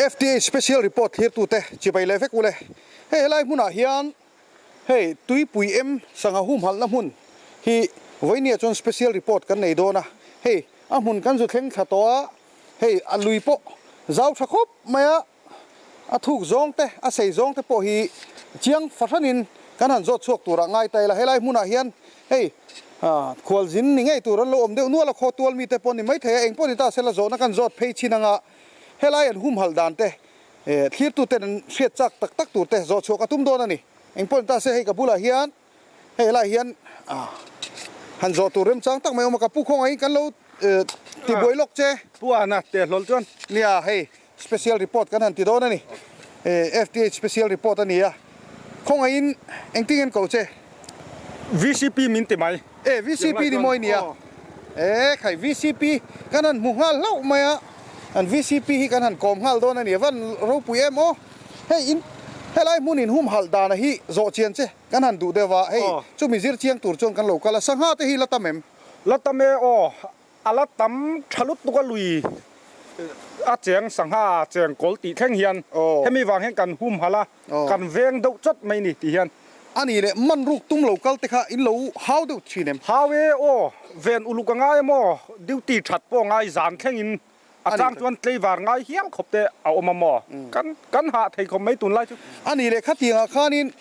FTA Special Report thlirtute chibai leh vek ule. Hei helai hmunah hian hei Tuipui em sangha humhalhna hmun hi vawinia chuan Special Report kan nei dawn a. Hei a hmun kan zu thleng thla tawh a, hei a lui pawh zau tha khawp mai a, a thuk zawng te a sei zawng te pawh hi chiang fahranin kan han zawt chhuak turah ngai ta ila. Helai hmunah hian hei khualzin ni ngei tur an lo awm deuh nual a, khaw tual mite pawh ni maithei a, eng pawh ni ta sela zawhna kan zawt phei chin anga helai an humhalh dan te thlirtuten an hriat chak tak tak tur te zawh chhuak a tum dawn a ni. Eng pawh ni ta se hei ka bulah hian hei helai hian han zawh tur remchang tak mai awm a, ka pu khawngaihin kan lo tibuai lawk che. Pu Ana teh hlawl chuan. Nia hei Special report kan han ti dawn a ni. FTH special report a ni a. Khawngaihin engtin ngen ko che? VCP min ti mai. E, VCP ni mawi nia. E, khai VCP kan han hmu nghal hlauh mai a. An VCP hi kan han kawm nghal dawn a ni. A van ropui em aw. Hei in helai hmun in humhalh dana hi zawh chian che kan han duh deuh a. Hei chumi zir chiang tur chuan kan lo kal a. Sangha te hi la tam em? La tam e aw. A la tam tha lutuk a lui a cheng sangha cheng kawl tih thleng hian hemi vang hian kan humhalh a, kan veng deuh chawt mai ni tih hian. A nih leh man ruk tum lo kal te kha in lo hau deuh thin em? Hau e aw, ven uluk a ngai emaw, duty that pawh a ngai zan thleng in a chang chuan tleivar ngai hial khawp te a awm a maw, kan kan hah thei khawp mai tunlai chu. A nih leh khatiangah khanin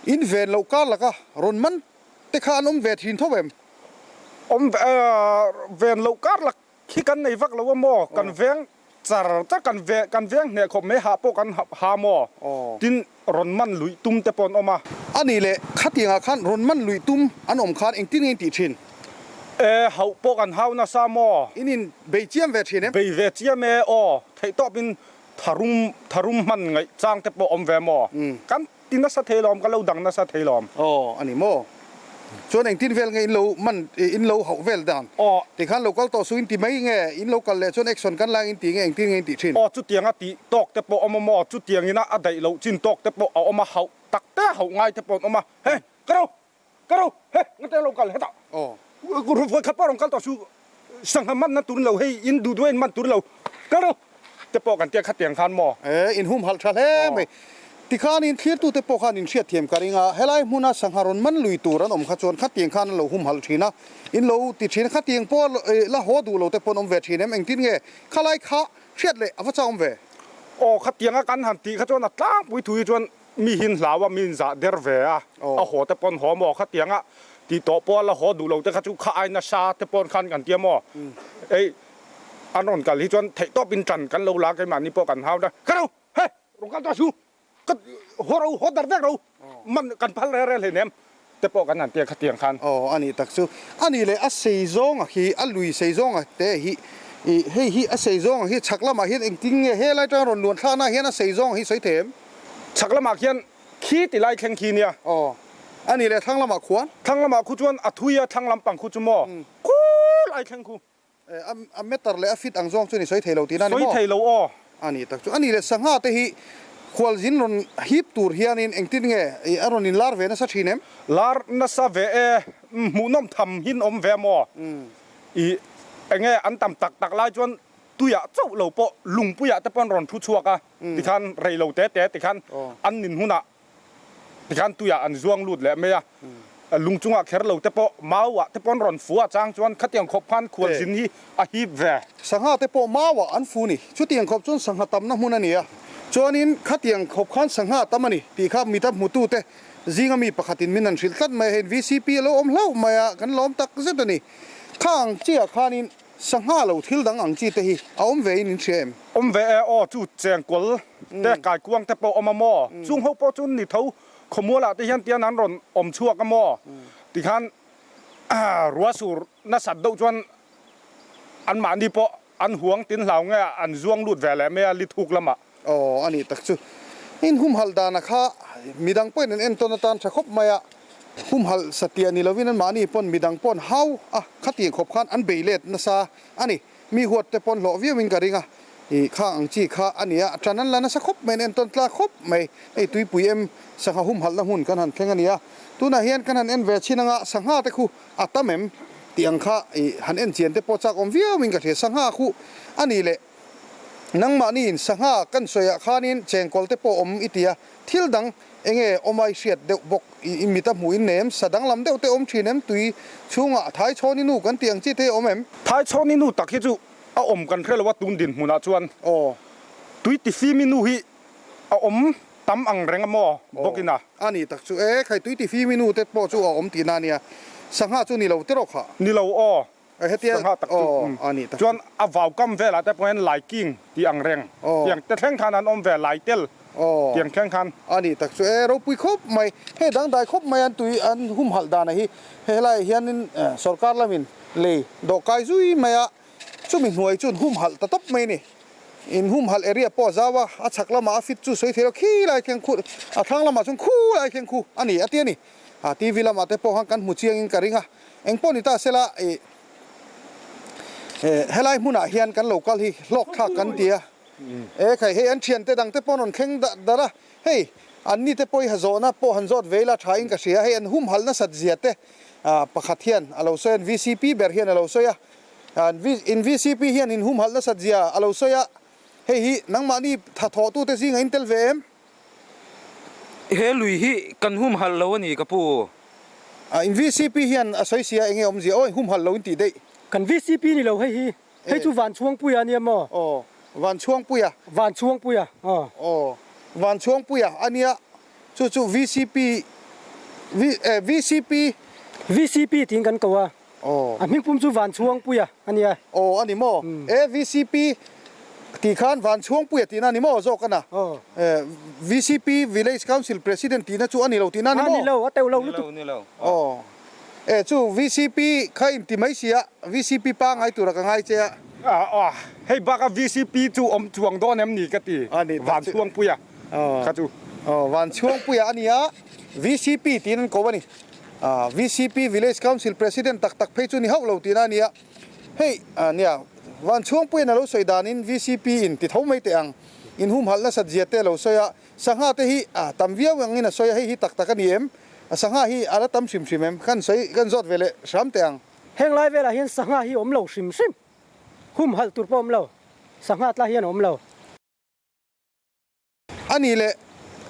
in ven loh kar laka rawn man te kha an awm ve thin tho em? Awm ven loh kar lak khi kan nei vak lo a maw? Kan veng char char kan ve kan veng hneh khawp mai hah pawh kan ha maw? Tin rawn man luih tum te pawh an awm a. A nih leh khatiangah khan rawn man luih tum an awm khan engtin nge in tih thin? E hauh pawh kan hau nasa maw? In in bei chiam ve thin em? Bei ve chiam e aw, theihtawp in tharum tharum hman ngaih chang te pawh awm ve maw? Kan Ti nasa thei lawm, ka lo dang nasa thei lawm. Aw, a ni maw? Chuan engtin vel nge in lo man, in lo hauh vel dan? Aw. Tikhan lo kal tawh suh in ti mai nge, in lo kal leh chuan action kan lak in ti nge, engtin nge in tih thin? Aw, chutianga tih tawk te pawh awm a maw? Chutiang ina a daih loh chin tawk te pawh a awm a, hauh tak te a hauh ngai te pawh an awm a. He, ka ro, ka ro, he, ngate lo kal hetah. Aw. Vawikhat pawh rawn kal tawh suh, sangha manna tur lo, hei in duh duh a in man tur lo, ka ro. Te pawh kan tia khatiang khan maw? E, in humhalh tha hle mai. Tikhanin thlirtute pawh khan in hriatthiam ka ring a, helai hmuna sangha rawn man lui tur an awm kha chuan khatiang khan an lo humhalh thin a, in lo ti thin a, khatiang pawh la haw duh lo te pawh an awm ve thin em? Engtin nge khalai kha hriat leh a va chak awm ve? Aw, khatianga kan han tih kha chuan a tlangpui thu hi chuan mi hin hlau a, mi in zah der ve a, a haw te pawh an haw maw? Khatianga tih tawh pawh a la haw duh lo te kha chu kha aina sa te pawh khan kan tia maw? Ei. An rawn kal hi chuan theihtawp in tan kan lo la keimahni pawh kan hau ta ka ro he rawn kal ta su ka haw ro haw dar vek ro man kan phal rel rel hleinem te pawh kan han tia khatiang khan. Aw a nih tak chu a nih leh a sei zawnga khi a lui sei zawnga te hi ih hei hi a sei zawnga hi chhak lamah hian engtin nge helai tanga rawn luan thlakna hian a sei zawnga hi sawi thei em? Chhak lamah khian khi ti lai thleng khi nia. Aw a nih leh thlang lamah khuan? Thlang lamah khu chuan a thui a thlang lampang khu chu maw khu lai thleng khu. A meter leh a fit ang zawng chu ni sawi thei lo tihna a ni maw? Sawi thei lo aw. A ni tak chu. A ni leh sangha te hi khualzin rawn hip tur hianin engtin nge a rawn inlar ve nasa thin em? Lar nasa ve e, hmuhnawm tham hin awm ve maw? I enge an tam tak tak lai chuan tuiah chauh lo pawh lungpuiah te pawh an rawn thu chhuak a, tikhan rei lo te te tikhan an nin hunah Tikhan tuiah an zuang lut leh mai a, lung chungah kher lo te pawh mauah te pawh an rawn fu a, chang chuan khatiang khawp khan khualzin hi a hip ve. Sangha te pawh mauah an fu ni, chutiang khawp chuan sangha tamna hmun a ni a, chuanin khatiang khawp khan sangha tam a ni tih kha mita hmutute zinga mi pakhatin min han hrilh tlat mai a, hei VCP a lo awm hlauh mai a, kan lawm tak zet a ni. Khang chiah khanin Sangha lo thil dang ang chi te hi a awm ve in in hria em? Awm ve e aw, chu chengkawl te kaikuang te pawh awm a maw? Chung ho pawh chu ni tho khawmual ah te hian tian an rawn awm chhuak a maw? Tikhan ruahsur nasat deuh chuan an mahni pawh an huang tin hlau nge an zuang lut ve leh mai a lithuk lamah. Aw a nih tak chu. In humhalh dana kha midang pawhin an entawn atan tha khawp mai a, humhalh satliah ni lovin anmahni pawn midang pawn hau a khatiang khawp khan an bei let nasa a ni. Mi huat te pawn hlawh viauin ka ring a, ih kha ang chi kha a ni a, tan an la nasa khawp mai, an entawn tlak khawp mai. Hei tuipui em sangha humhalhna hmun kan han thleng a ni a, tunah hian kan han en ve chhin anga sangha te khu a tam em tih ang kha ih han en chian te pawh chak awm viauin ka hria. Sangha khu a nih leh. Nangmahniin sangha kan sawiah khanin chengkawl te pawh awm i ti a, thil dang enge awm a i hriat deuh bawk i mit a hmuh in nei em? Sa danglam deuh te awm thin em? Tui chhungah Thaichhawni nu kan tih ang chi te awm em? Thaichhawni nu tak hi chu a awm kan hre lo a tun dinhmunah chuan Aw. Tui tifimi nu hi a awm tam ang reng a maw bawkin a? A ni tak chu e, khai tui tifimi nu te pawh chu a awm tihna a nia, sangha chu ni lo te rawh khah. Ni lo aw. Hetia Sangha tak chu chuan a vau kam velah te pawh hian lai king tih ang reng tiang te thleng khan an awm ve lai tel tiang thleng khan. A nih tak chu e ropui khawp mai hei dangdai khawp mai an tui an humhalh dan a hi helaiah hianin sorkar lamin lei dawhkai zui mai a chumi hnuai chuan humhalh ta tawp mai a ni. In humhalh area pawh a zau a a chhak lamah a fit chu sawi thei lo khi lai thleng khu a thlang lamah chuan khu lai thleng khu a ni a ti a ni. A TV lamah te pawh khan kan hmu chiangin ka ring a, eng pawh ni ta sela ih helai hmunah hian kan lo kal hi hlawk thlak kan ti a, e khai hei an thiante dang te pawh an rawn thleng darh a, hei an ni te pawh hi ha zawhna pawh han zawt ve ila tha in ka hria, hei an humhalh nasat zia te pakhat hian a lo sawi a, an VCP ber hian a lo sawi a, in VCP hian in humhalh nasat zia a lo sawi a, hei hi nangmahni thathawhtute zingah in tel ve em? He lui hi kan humhalh lo a ni ka pu. In vcp hian a sawi sia enge awmzia aw in humhalh lo in tih daih. Kan vcp ni lo hei hi. Hei chu Vanchhuangpuia a nia maw? Aw Vanchhuangpuia. Vanchhuangpuia aw. Aw Vanchhuangpuia a nia chu chu vcp vcp. Vcp tiin kan ko a. Aw. A hmingpum chu Vanchhuangpuia a nia. Aw a ni maw? E VCP tih khan Vanchhuangpuia tihna a ni maw zawk a na? Aw. E VCP Village Council President tihna chu a ni lo tihna a ni maw? A ni lo, a teuh lo lutuk. Ni lo, ni lo. Aw. E chu VCP kha inti mai si a, VCP pangai tura ka ngai che a. Aw, hei baka VCP chu awm chuang dawn em ni ka ti. A ni tak chu. Vanchhuangpuia kha chu. Aw, Vanchhuangpuia a nia. VCP tiin an ko a ni. VCP Village Council President tak tak phei chu ni hauh lo tihna a ni a. Hei nia, Vanchhuangpuiin a lo sawi danin VCP in ti tho mai teh ang. In humhalh nasat zia te a lo sawi a, sangha te hi tam viau angin a sawi a, hei hi tak tak a ni em? Sangha hi a la tam hrim hrim em? Kan sawi, kan zawt ve leh hram teh ang. Heng lai velah hian sangha hi awm lo hrim hrim. Humhalh tur pawh awm lo. Sangha tla hian a awm lo. A nih leh,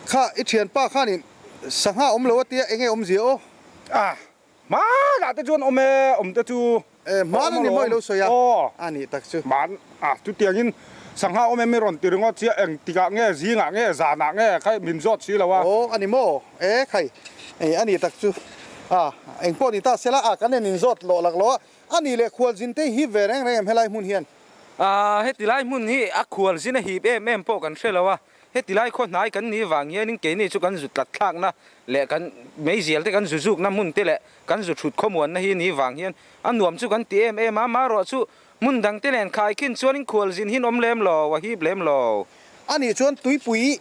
kha i thianpa khanin sangha awm lo a tia enge awmzia aw? A, hmanah te chuan awm e, awm te chu E, hman a ni maw i lo sawi a? Aw. A nih tak chu. Hman, a, chutiangin sangha awm em i rawn ti ringawt chiah, eng tikah nge, zingah nge, zanah nge kha min zawt si lo a. Aw, a ni maw? E, khai, ei, a nih tak chu. A, eng pawh ni ta sela, a, kan en inzawt lawh lak lo a, a nih leh khualzin te hi hip ve reng reng em helai hmun hian? Aaa heti lai hmun hi a khual zin a hip em em pawh kan hre lo a, heti lai khaw hnai kan nih vang hianin keini chu kan zu tlat thlakna leh kan meizial te kan zu zukna hmun te leh kan zu thut khawmuanna hi nih vang hian a nuam chu kan ti em em a, amaherawh chu hmun dang te nen khaikhin chuanin khual zin hin awm lem lo, a hip lem lo. A nih chuan tuipui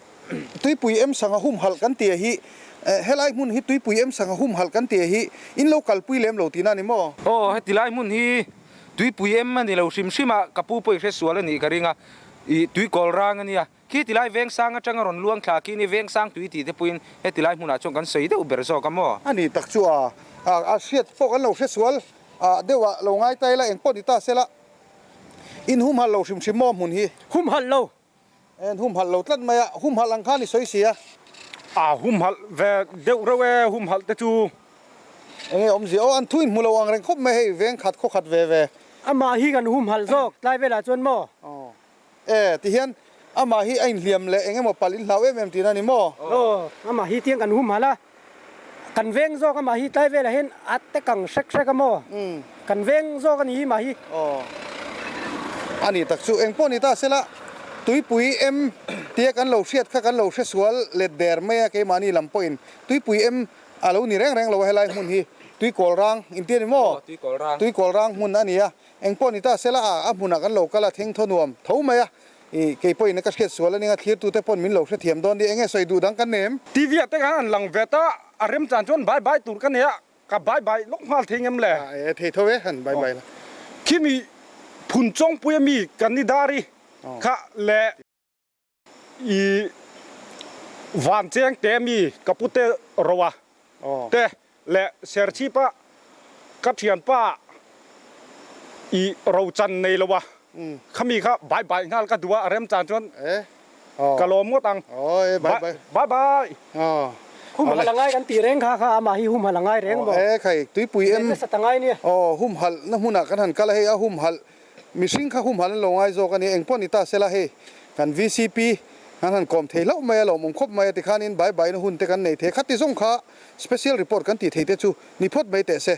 tuipui em sanga humhalh kan tia hi helai hmun hi tuipui em sanga humhalh kan tia hi in lo kalpui lem lo tihna a ni maw? Aw heti lai hmun hi Tuipui em a ni lo hrim hrim a, ka pu pawh i hre sual a nih ka ring a, ih tuikawl rang a nia. Khi tilai Vengsang atanga rawn luang thla khi ni Vengsang tui tih te pawhin heti lai hmunah chuan kan sawi deuh ber zawk a maw? A ni tak chu a, a hriat pawh kan lo hre sual deuh a, lo ngai ta ila eng pawh ni ta sela in humhalh lo hrim hrim maw hmun hi? Humhalh lo. En humhalh lo tlat mai a, humhalh ang khan i sawi si a. A humhalh ve deuh reuh e, humhalh te chu. Enge awmzia aw, an thu in hmu lo ang reng khawp mai hei, veng khat khaw khat ve ve. Amah hi kan humhalh zawk tlai velah chuan maw? Aw. E, tihian amah hi a inhliam leh eng emaw palh in hlau em em tihna a ni maw? Aw, amah hi tiang kan humhalh a. Kan veng zawk amah hi tlai velah hian a te kang hrek hrek a maw? Kan veng zawk a ni hi mah hi. Aw. A ni tak chu engpawh ni ta sela Tuipui em tia kan lo hriat kha kan lo hre sual let der mai a keimahni lam pawhin Tuipui em a lo ni reng reng lo a helai hmun hi Tuikawl rang inti a ni maw? Aw Tuikawl rang. Tuikawl rang hmun a ni a engpawh ni ta sela a a hmunah kan lo kal a thengthaw nuam tho mai a I kei pawhin ka hriat sual a ning a, thlirtute pawn min lo hrethiam dawn nia, enge sawi duh dang kan nei em? TV ah te khan an lang ve ta, a remchan chuan bai bai tur ka nei a, ka bai bai lawk nghal thei ngem le? A e thei tho e, han bai bai la. Khimi phun chawngpui a mi kan ni dar i kha le i van cheng te mi ka pu te ro a te le Serchhip a ka thianpa i ro chan nei lo a. Khami kha bye bye nghal ka duh a, a remchan chuan ka lawm ngawt ang. Bye bye. Bye bye. Humhalh a ngai kan tih reng kha kha amah hi humhalh a ngai reng maw? E khai tuipui em. Nasa ta ngai nia. Aw humhalh na hmunah kan han kal a hei a humhalh mihring kha humhalh an lo ngai zawk a nia engpawh ni ta sela hei kan VCP kan han kawm thei hlauh mai a lawmawm khawp mai a tikhanin bye bye na hun te kan nei thei khati zawng kha special report kan tih thei te chu ni phawt mai teh se.